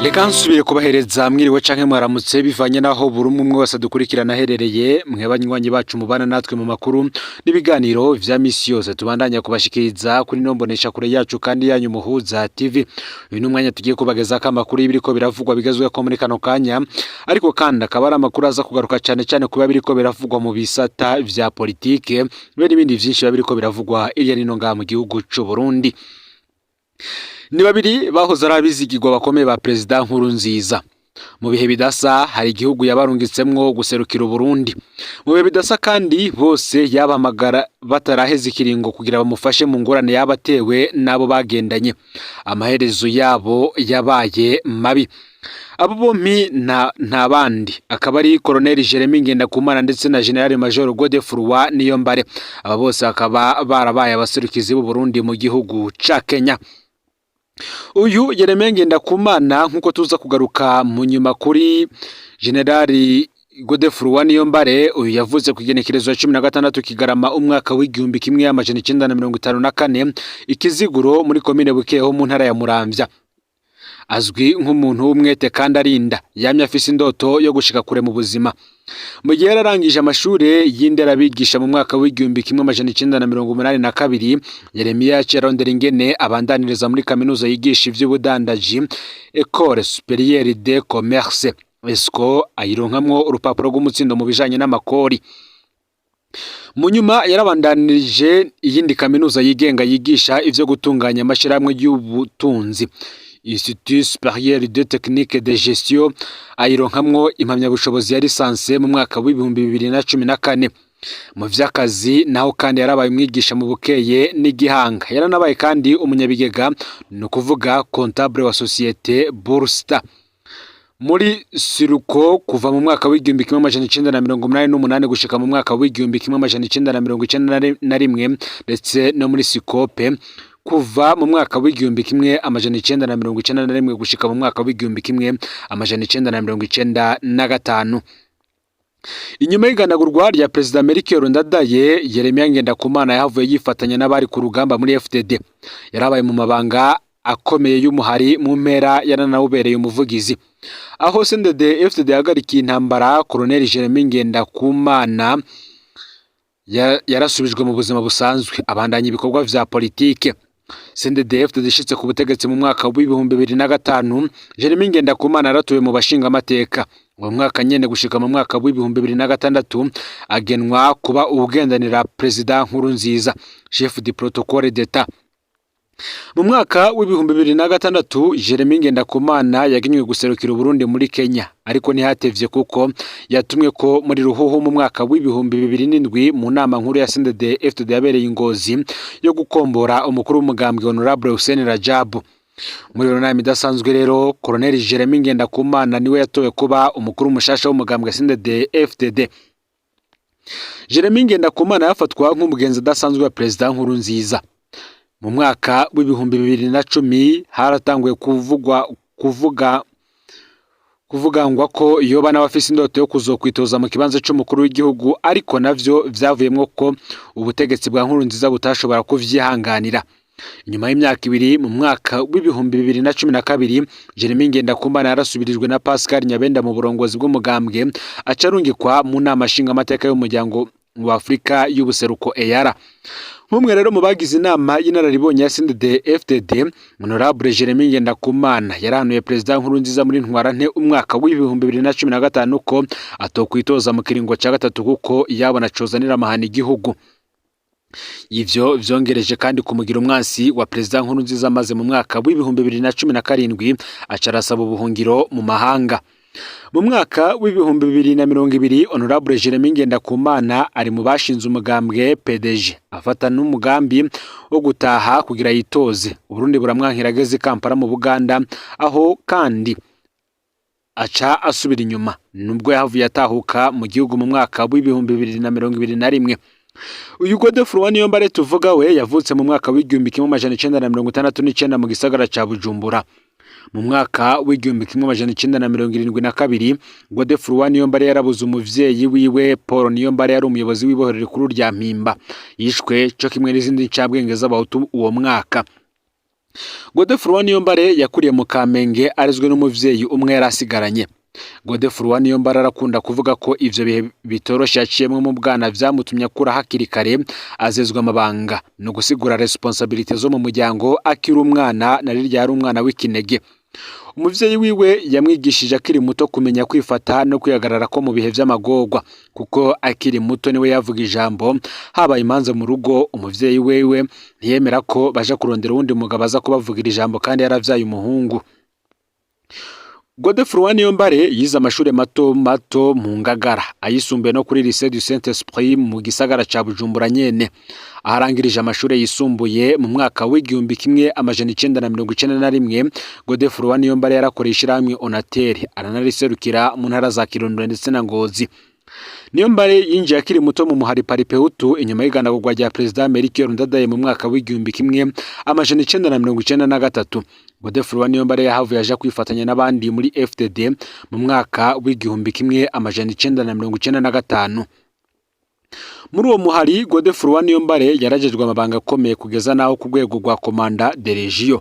Reka nsubire kubahereza mwiriwe canke mwaramutse, bivanye naho buri umwe umwe wese adukurikirana aherereye. Mwe banywanyi bacu mubana natwe mu makuru n'ibiganiro vya misi yose tubandanya kubashikiriza kuri ino mbonesha kure yacu kandi yanyu, Muhuza TV. Uyu ni umwanya tugiye kubagezako amakuru y'ibiriko biravugwa bigezweho muri kano kanya, ariko kandi akaba ari amakuru aza kugaruka cane cane kuba biriko biravugwa mu bisata vya politike be n'ibindi vyinshi biba biriko biravugwa irya nino ngaha mu gihugu c'u Burundi. Ni babiri bahoze ari abizigirwa bakomeye ba Perezida Nkurunziza. Mu bihe bidasa hari igihugu yabarungitsemwo guserukira Uburundi. Mu bihe bidasa kandi bose yabahamagara bataraheza ikiringo kugira bamufashe mu ngorane yabatewe n'abo bagendanye. Amaherezo yabo yabaye mabi. Abo bompi nta bandi, akaba ari Colonel Jeremy Ngendakumana ndetse na General Major Godefroid Niyombare. Aba bose bakaba barabaye abaserukizi b'u Burundi mu gihugu ca Kenya. Uyu Jeremy Ngendakumana, nk'uko tuza kugaruka mu nyuma kuri General Godefroid Niyombare, uyu yavuze ku igenekerezo ya 16 Kigarama umwaka w'1954, ikiziguro muri komine Bukeho mu ntara ya Muramvya. Azwi nk'umuntu w'umwete kandi arinda, yamye afise indoto yo gushika kure mu buzima. Mu gihe yararangije amashure y'inderabigisha mu mwaka w'1982, Yeremiya yaciye arondera ingene abandaniriza muri kaminuza yigisha ivy'ubudandaji, Ecole Supérieure de Commerce ESCO, ayironkamwo urupapuro rw'umutsindo mu bijanye n'amakori. Mu nyuma yarabandanirije iyindi kaminuza yigenga yigisha ivyo gutunganya amashirahamwe y'ubutunzi, Institut Supérieur de Technique de Gestion, ayironkamwo impamyabushobozi ya licence mu mwaka w'2014. Mu vy'akazi naho kandi yarabaye umwigisha mu Bukeye n'Igihanga. Yaranabaye kandi umunyabigega, ni ukuvuga comptable wa société Bursta muri Siruko, kuva mu mwaka w'1988 gushika mu mwaka w'1991, ndetse no muri Sikope kuva mu mwaka w'1991 gushika mu mwaka w'1995. Inyuma y'iganagurwa rya Perezida Melchior Ndadaye, Yeremiya Ngendakumana yahavuye yifatanya n'abari ku rugamba muri FDD. Yarabaye mu mabanga akomeye y'umuhari, mu mpera yaranawubereye umuvugizi. Aho CNDD FDD yahagarikiye intambara, Colonel Jeremy Ngendakumana yarasubijwe mu buzima busanzwe, abandanya ibikorwa vya politike. CNDD FDD ishitse ku butegetsi mu mwaka w'2005, Jeremy Ngendakumana yaratowe mu bashingamateka. Uwo mwaka nyene gushika mu mwaka w'2006 agenwa kuba uwugendanira Perezida Nkurunziza, chef du protocole d'État. Mu mwaka w'2006 Jeremy Ngendakumana yagenywe guserukira Uburundi muri Kenya, ariko ntihatevye kuko yatumwe ko muri Ruhuhu mu mwaka w'2007 mu nama nkuru ya CNDD FDD yabereye i Ngozi yo gukombora umukuru w'umugambwe Honorable Hussein Rajabu. Muri iyo nama idasanzwe rero, Colonel Jeremy Ngendakumana niwe yatowe kuba umukuru mushasha w'umugambwe CNDD FDD. Jeremy Ngendakumana yafatwa nk'umugenzi udasanzwe wa Perezida Nkurunziza. Mu mwaka w'2010 haratanguye kuvugwa kuvuga kuvugangwa ko yoba nawe afise indoto yo kuzokwitoza mu kibanza c'umukuru w'igihugu, ariko navyo vyavuyemwo ko ubutegetsi bwa Nkurunziza butashobora kuvyihanganira. Inyuma y'imyaka 2, mu mwaka w'2012, Jeremy Ngendakumana yarasubirijwe na Pascal Nyabenda mu burongozi bw'umugambwe, aca arungikwa mu nama nshingamateka y'umuryango wa Afurika y'ubuseruko, EALA. Nk'umwe rero mu bagize inama y'inararibonye ya CNDD FDD, Honorable Jeremy Ngendakumana yarahanuye Perezida Nkurunziza muri Ntwarante umwaka w'2015 ko atokwitoza mu kiringo ca gatatu, kuko yabona cozanira amahano igihugu. Ivyo vyongereje kandi kumugira umwansi wa Perezida Nkurunziza, maze mu mwaka w'2017 aca arasaba ubuhungiro mu mahanga. Mu mwaka w'2020 Honorable Jeremy Ngendakumana ari mu bashinze umugambwe PDG, afata n'umugambi wo gutaha kugira yitoze. Uburundi buramwankira ageze i Kampala mu Buganda, aho kandi aca asubira inyuma, nubwo yahavuye atahuka mu gihugu mu mwaka w'2021. Uyu Godefroid Niyombare tuvuga we yavutse mu mwaka w'1969 mu gisagara ca Bujumbura. Mu mwaka w'1972 Godefroid Niyombare yarabuze umuvyeyi wiwe Paul Niyombare, yari umuyobozi w'ibohero rikuru rya Mpimba. Yishwe co kimwe n'izindi ncabwenge z'abahutu uwo mwaka. Godefroid Niyombare yakuriye mu Kamenge arezwe n'umuvyeyi umwe yari asigaranye. Godefroid Niyombare arakunda kuvuga ko ivyo bihe bitoroshe yaciyemwo mu bwana vyamutumye akura hakiri kare, azezwa amabanga no gusigura responsabilités zo mu muryango akiri umwana, na rirya yari umwana w'ikinege. Umuvyeyi wiwe yamwigishije akiri muto kumenya kwifata no kwihagarara ko mu bihe vy'amagorwa, kuko akiri muto niwe yavuga ijambo. Habaye imanza mu rugo, umuvyeyi wewe ntiyemera ko baja kurondera uwundi mugabo aza kubavugira ijambo kandi yaravyaye umuhungu. Godefroid Niyombare yize amashure mato mato mu Ngagara, ayisumbuye no kuri Lycée du Saint Esprit mu gisagara ca Bujumbura nyene. Aharangirije amashure yisumbuye mu mwaka w'1991, Godefroid Niyombare yarakoreye ishirahamwe Onatel, aranariserukira mu ntara za Kirundo ndetse na Ngozi. Niyombare yinjiye akiri muto mu muhari Palipehutu inyuma y'igandagurwa rya Perezida Melchior Ndadaye mu mwaka w'1993. Godefroid Niyombare yahavuye aja kwifatanya n'abandi muri FDD mu mwaka w'1995. Muri uwo muhari, Godefroid Niyombare yarajejwe amabanga akomeye kugeza n'aho ku rwego rwa commandant de légion.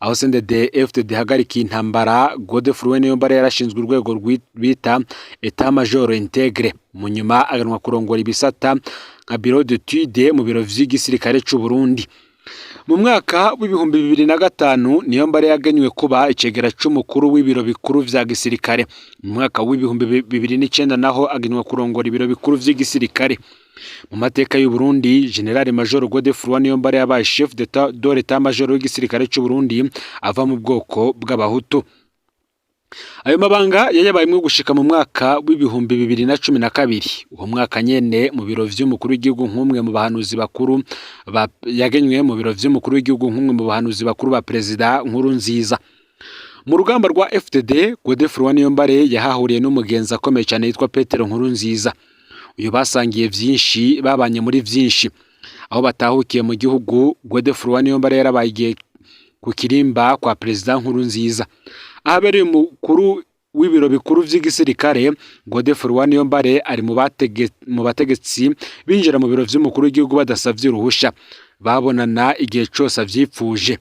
Aho CNDD FDD ihagarikiye intambara, Godefroid Niyombare yarashinzwe urwego bita État Major Intégré, mu nyuma aganwa kurongora ibisata nka Bureau d'études mu biro vy'igisirikare c'u Burundi. Mu mwaka w'2005, Niyombare yagenywe kuba icegera c'umukuru w'ibiro bikuru vya gisirikare. Mu mwaka w'2009 naho agenywa kurongora ibiro bikuru vy'igisirikare. Mu mateka y'u Burundi, Général Major Godefroid Niyombare yabaye chef d'état de l'état major w'igisirikare c'u Burundi ava mu bwoko bw'Abahutu. Ayo mabanga yayabayemwo gushika mu mwaka w'2012. Uwo mwaka nyene mu biro vy'umukuru w'igihugu nk'umwe mu bahanuzi bakuru yagenywe mu biro vy'umukuru w'igihugu nk'umwe mu bahanuzi bakuru ba Perezida Nkurunziza. Mu rugamba rwa FDD, Godefroid Niyombare yahahuriye n'umugenzi akomeye cyane yitwa Petero Nkurunziza. Uyu basangiye vyinshi, babanye muri vyinshi. Aho batahukiye mu gihugu, Godefroid Niyombare yarabaye igihe ku kirimba kwa Perezida Nkurunziza. Ahabereye umukuru w'ibiro bikuru vy'igisirikare, Godefroid Niyombare ari mu bategetsi binjira mu biro vy'umukuru w'igihugu badasavye uruhusha, babonana igihe cose avyipfuje.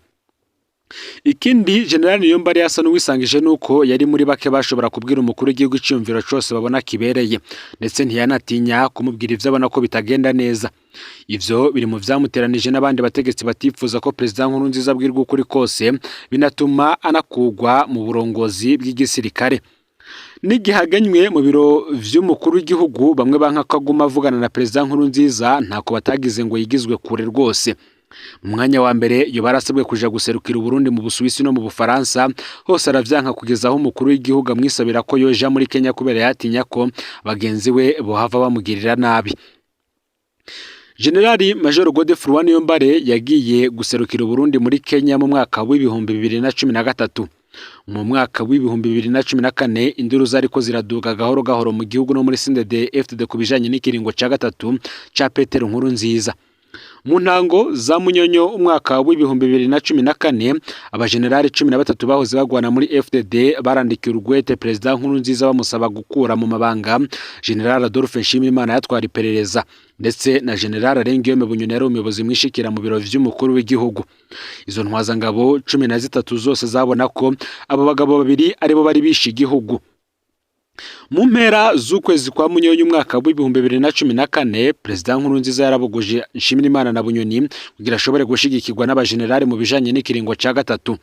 Ikindi General Niyombare yasa n'uwisangije nuko yari muri bake bashobora kubwira umukuru w'igihugu iciyumviro cose babona kibereye, ndetse ntiyanatinya kumubwira ivyo abona ko bitagenda neza. Ivyo biri mu vyamuteranije n'abandi bategetsi batifuza ko Perezida Nkurunziza abwirwa ukuri kose, binatuma anakugwa mu burongozi bw'igisirikare. N'igihe agenywe mu biro vy'umukuru w'igihugu, bamwe banka ko aguma avugana na Perezida Nkurunziza, ntako batagize ngo yigizwe kure rwose. Mu mwanya wa mbere yoba yarasabwe kuja guserukira Uburundi mu Busuwisi no mu Bufaransa, hose aravyanka, kugeza aho umukuru w'igihugu amwisabira ko yoja muri Kenya kubera yatinya ko bagenzi we bohava bamugirira nabi. Generali Major Godefroid Niyombare yagiye guserukira Uburundi muri Kenya mu mwaka w'2013. Mu mwaka w'2014, induru zariko ziraduga gahoro gahoro mu gihugu no muri CNDD FDD ku bijanye n'ikiringo ca gatatu ca Petero Nkurunziza. Mu ntango za Munyonyo umwaka w'2014, abajenerali 13 bahoze bagwana muri FDD barandikiye urwete Perezida Nkurunziza bamusaba gukura mu mabanga General Adolphe Nshimirimana yatwara iperereza, ndetse na General Alain Guillaume Bunyoni yari umuyobozi mwishikira mu biro vy'umukuru w'igihugu. Izo ntwazangabo 13 zose zabona ko abo bagabo babiri aribo bari bishe igihugu. Mu mpera z'ukwezi kwa Munyonyo umwaka w'2014, Perezida Nkurunziza yarabuguje Nshimirimana na Bunyoni kugira ashobore gushigikirwa n'abajenerali mu bijanye n'ikiringo ca gatatu.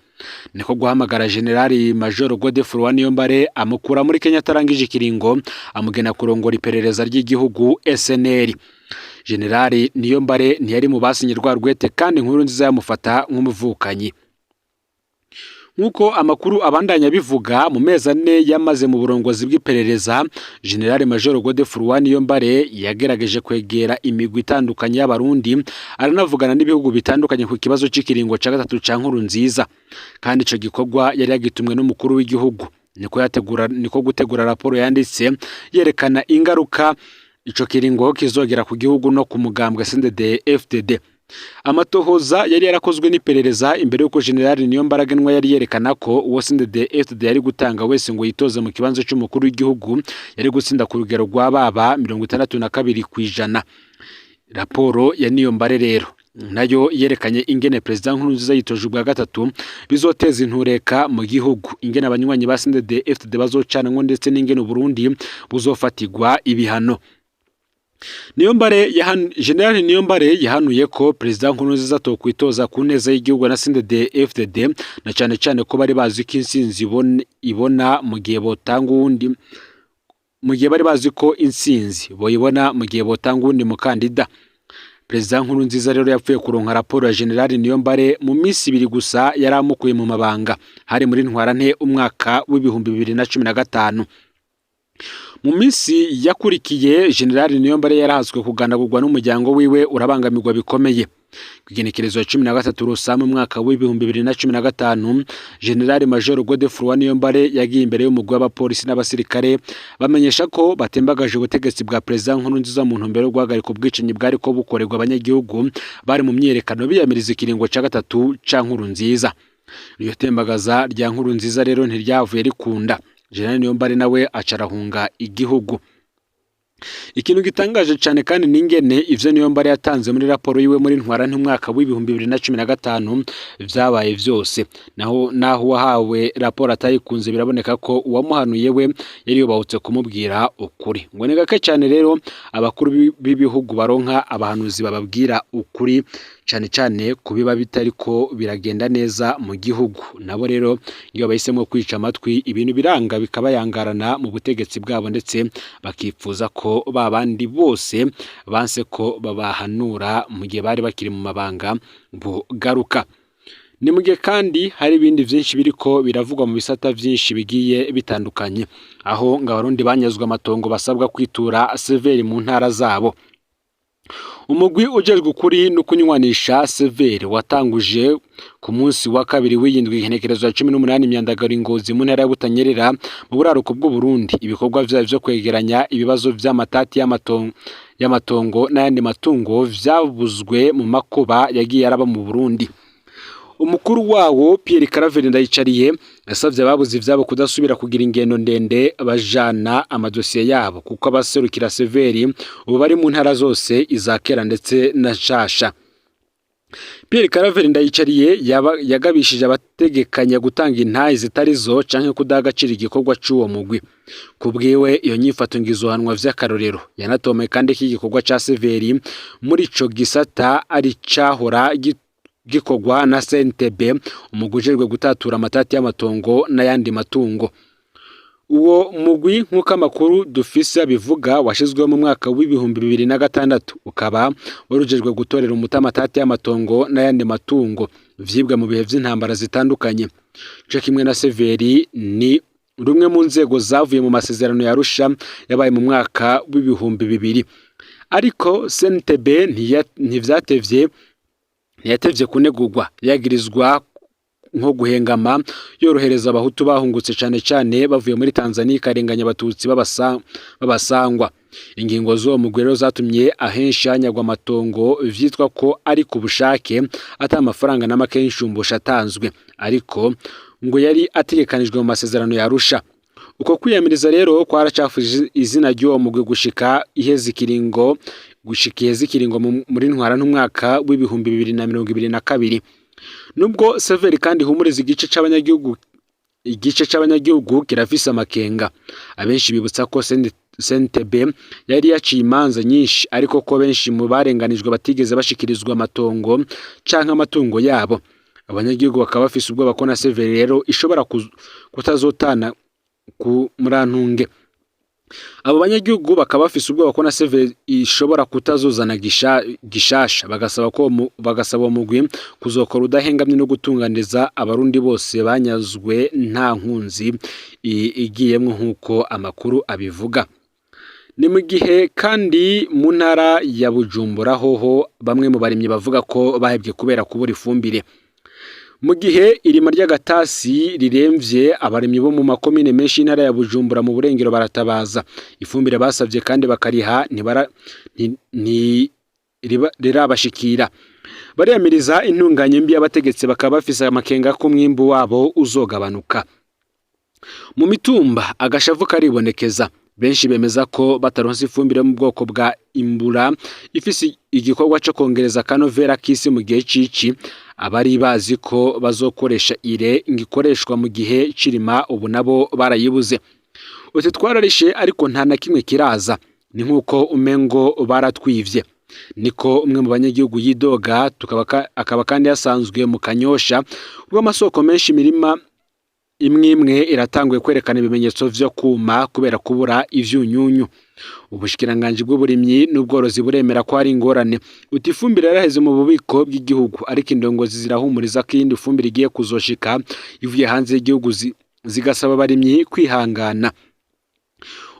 Niko guhamagara Generali Major Godefroid Niyombare, amukura muri Kenya atarangije ikiringo, amugena kurongora iperereza ry'igihugu SNR. Generali Niyombare ntiyari mu basinye rwa rwete, kandi Nkurunziza yamufata nk'umuvukanyi. Nk'uko amakuru abandanya bivuga, mu mezi 4 yamaze mu burongozi bw'iperereza, General Major Godefroid Niyombare yagerageje kwegera imigwi itandukanye y'Abarundi, aranavugana n'ibihugu bitandukanye ku kibazo c'ikiringo ca gatatu ca Nkurunziza, kandi ico gikorwa yari yagitumwe n'umukuru w'igihugu. Niko gutegura raporo yanditse yerekana ingaruka ico kiringo kizogera ku gihugu no ku mugambwe CNDD FDD. Amatohoza yari yarakozwe n'iperereza imbere y'uko General Niyombare agenwa yari yerekana ko uwo CNDD FDD yari gutanga wese ngo yitoze mu kibanza c'umukuru w'igihugu yari gutsinda ku rugero rwa baba 62%. Raporo ya Niyombare rero Nayo yerekanye ingene Perezida Nkurunziza yitoje ubwa gatatu bizoteza intureka mu gihugu, ingene abanywanyi ba CNDD-FDD bazocanwa, ndetse n'ingene Burundi buzofatirwa ibihano. Niyombare General Niyombare yahanuye ko Perezida Nkurunziza atokwitoza ku neza y'igihugu na CNDD-FDD, na cane cane ko bari bazi ko intsinzi ibona mu gihe botanga uwundi, mu gihe bari bazi ko intsinzi boyibona mu gihe botanga uwundi mukandida. Perezida Nkurunziza rero yapfuye kuronka raporo ya General Niyombare mu minsi 2 gusa yari amukuye mu mabanga, hari muri Ntwarante umwaka w'2015. Mu minsi yakurikiye, General Niyombare yarahaswe kugandagurwa n'umuryango wiwe urabangamirwa bikomeye. Ku igenekerezo ya 13 Rusama umwaka w'2015, General Major Godefroid Niyombare yagiye imbere y'umugwi w'abapolisi n'abasirikare, bamenyesha ko batembagaje ubutegetsi bwa Perezida Nkurunziza mu ntumbero yo guhagarika ubwicanyi bwariko bukorerwa abanyagihugu bari mu myiyerekano biyamiriza ikiringo ca gatatu ca Nkurunziza. Iryo tembagaza rya Nkurunziza rero ntiryavuye rikunda. General Niyombare nawe aca arahunga igihugu. Ikintu gitangaje cane kandi n'ingene ivyo Niyombare yatanze muri raporo yiwe muri Ntwarante umwaka w'2015 vyabaye vyose. Naho uwahawe raporo atayikunze, biraboneka ko uwamuhanuye we yari yubahutse kumubwira ukuri. Ngo ni gake cane rero abakuru b'ibihugu baronka abahanuzi bababwira ukuri, cane cane ku biba bitariko biragenda neza mu gihugu. Nabo rero iyo bahisemwo kwica amatwi, ibintu biranga bikabayangarana mu butegetsi bwabo, ndetse bakipfuza ko ba bandi bose banse ko babahanura mu gihe bari bakiri mu mabanga bogaruka. Ni mu gihe kandi hari ibindi vyinshi biriko biravugwa mu bisata vyinshi bigiye bitandukanye, aho ngo Abarundi banyazwe amatongo basabwa kwitura CVR mu ntara zabo. Umugwi ujejwe ukuri no kunywanisha, CVR, watanguje ku munsi wa kabiri w'iyindwi, igenekerezo ya 18 Imyandagaro, i Ngozi mu ntara ya Butanyerera mu buraruko bw'Uburundi, ibikorwa vyayo vyo kwegeranya ibibazo vy'amatati y'amatongo n'ayandi matungo vyabuzwe mu makuba yagiye araba mu Burundi. Umukuru wawo, Pierre Claver Ndayicariye, yasavye ababuze ivyabo kudasubira kugira ingendo ndende bajana amadosiye yabo, kuko abaserukira CVR ubu bari mu ntara zose, iza kera ndetse na nshasha. Pierre Claver Ndayicariye yagabishije abategekanya gutanga intahe zitari zo canke kudaha agaciro igikorwa c'uwo mugwi. Kubwiwe, iyo nyifato ngo izohanwa vy'akarorero. Yanatomeye kandi ko igikorwa ca CVR muri ico gisata ari cahora gikorwa na CNTB, umugwi ujejwe gutatura amatati y'amatongo n'ayandi matungo. Uwo mugwi, nk'uko amakuru dufise abivuga, washizweho mu mwaka w'2006, ukaba warujejwe gutorera umuti amatati y'amatongo n'ayandi matungo vyibwa mu bihe vy'intambara zitandukanye. Co kimwe na CVR, ni rumwe mu nzego zavuye mu masezerano ya Arusha yabaye mu mwaka w'2000. Ariko CNTB ntivyatevye, ntiyatevye kunegurwa, yagirizwa nko guhengama, yorohereza Abahutu bahungutse cane cane bavuye muri Tanzania, ikarenganya Abatutsi b'abasangwa. Ingingo z'uwo mugwi rero zatumye ahenshi hanyagwa amatongo vyitwa ko ari ku bushake, ata amafaranga na make y'ishumbusho atanzwe, ariko ngo yari ategekanijwe mu masezerano ya Arusha. Uko kwiyamiriza rero kwaracafuje izina ry'uwo mugwi gushika iheze ikiringo muri Ntwarante umwaka w'2022. Nubwo CVR kandi ihumuriza igice c'abanyagihugu kirafise amakenga. Abenshi bibutsa ko CNTB yari yaciye imanza nyinshi, ariko ko benshi mu barenganijwe batigeze bashikirizwa amatongo canke amatungo yabo. Abanyagihugu bakaba bafise ubwoba ko na CVR rero ishobora kutazotana ku murantunge. Abo banyagihugu bakaba bafise ubwoba ko na CVR ishobora kutazozana gishasha, bagasaba uwo mugwi kuzokora udahengamye no gutunganiriza Abarundi bose banyazwe nta nkunzi igiyemwo, nk'uko amakuru abivuga. Ni mu gihe kandi mu ntara ya Bujumbura hoho bamwe mu barimyi bavuga ko bahebye kubera kubura ifumbire. Mu gihe irima ry'agatasi riremvye, abarimyi bo mu makomine menshi y'intara ya Bujumbura mu burengero baratabaza. Ifumbire basavye kandi bakariha ntirabashikira. Bariyamiriza intunganye mbi y'abategetsi, bakaba bafise amakenga ko umwimbu wabo uzogabanuka. Mu mitumba agashavu karibonekeza. Benshi bemeza ko bataronse ifumbire yo mu bwoko bwa imbura ifise igikorwa co kongereza akanovera k'isi mu gihe c'ici. Abari bazi ko bazokoresha ire ngikoreshwa mu gihe c'irima ubu nabo barayibuze. Uti twararishe ariko nta na kimwe kiraza, ni nk'uko umengo baratwivye. Niko umwe mu banyagihugu yidoga, akaba kandi yasanzwe mu Kanyosha rw'amasoko menshi. Imirima imwe imwe iratanguye kwerekana ibimenyetso vyo kuma kubera kubura ivyunyunyu. Ubushikiranganji bw'uburimyi n'ubworozi buremera ko hari ingorane. Uti ifumbire yaraheze mu bubiko bw'igihugu, ariko indongozi zirahumuriza ko iyindi fumbire igiye kuzoshika ivuye hanze y'igihugu, zigasaba abarimyi kwihangana.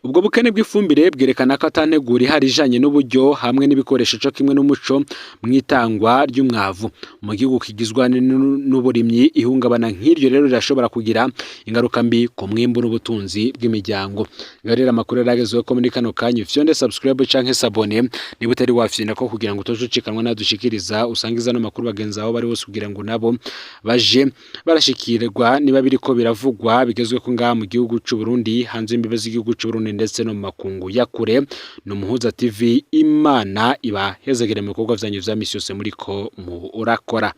Ubwo bukene bw'ifumbire bwerekana ko atanteguro ihari ijanye n'uburyo hamwe n'ibikoresho co kimwe n'umuco mw'itangwa ry'umwavu. Mu gihugu kigizwe n'uburimyi, ihungabana nk'iryo rero rirashobora kugira ingaruka mbi ku mwimbu n'ubutunzi bw'imiryango. Ngaho rero amakuru yaragezweho ko muri kano kanya. Ufyonde subscribe canke s'abonner niba utari wafyonda ko, kugira ngo utoje ucikanwa nadushikiriza. Usangiza ano makuru bagenzi aho bari hose kugira ngo nabo baje barashikirwa niba biriko biravugwa bigezweho ngaha mu gihugu c'u Burundi, hanze y'imbibe z'igihugu c'u Burundi, ndetse no mu makungu ya kure. Ni Umuhuza TV. Imana ibahezagire mu bikorwa vyanyu vya misi yose muriko murakora.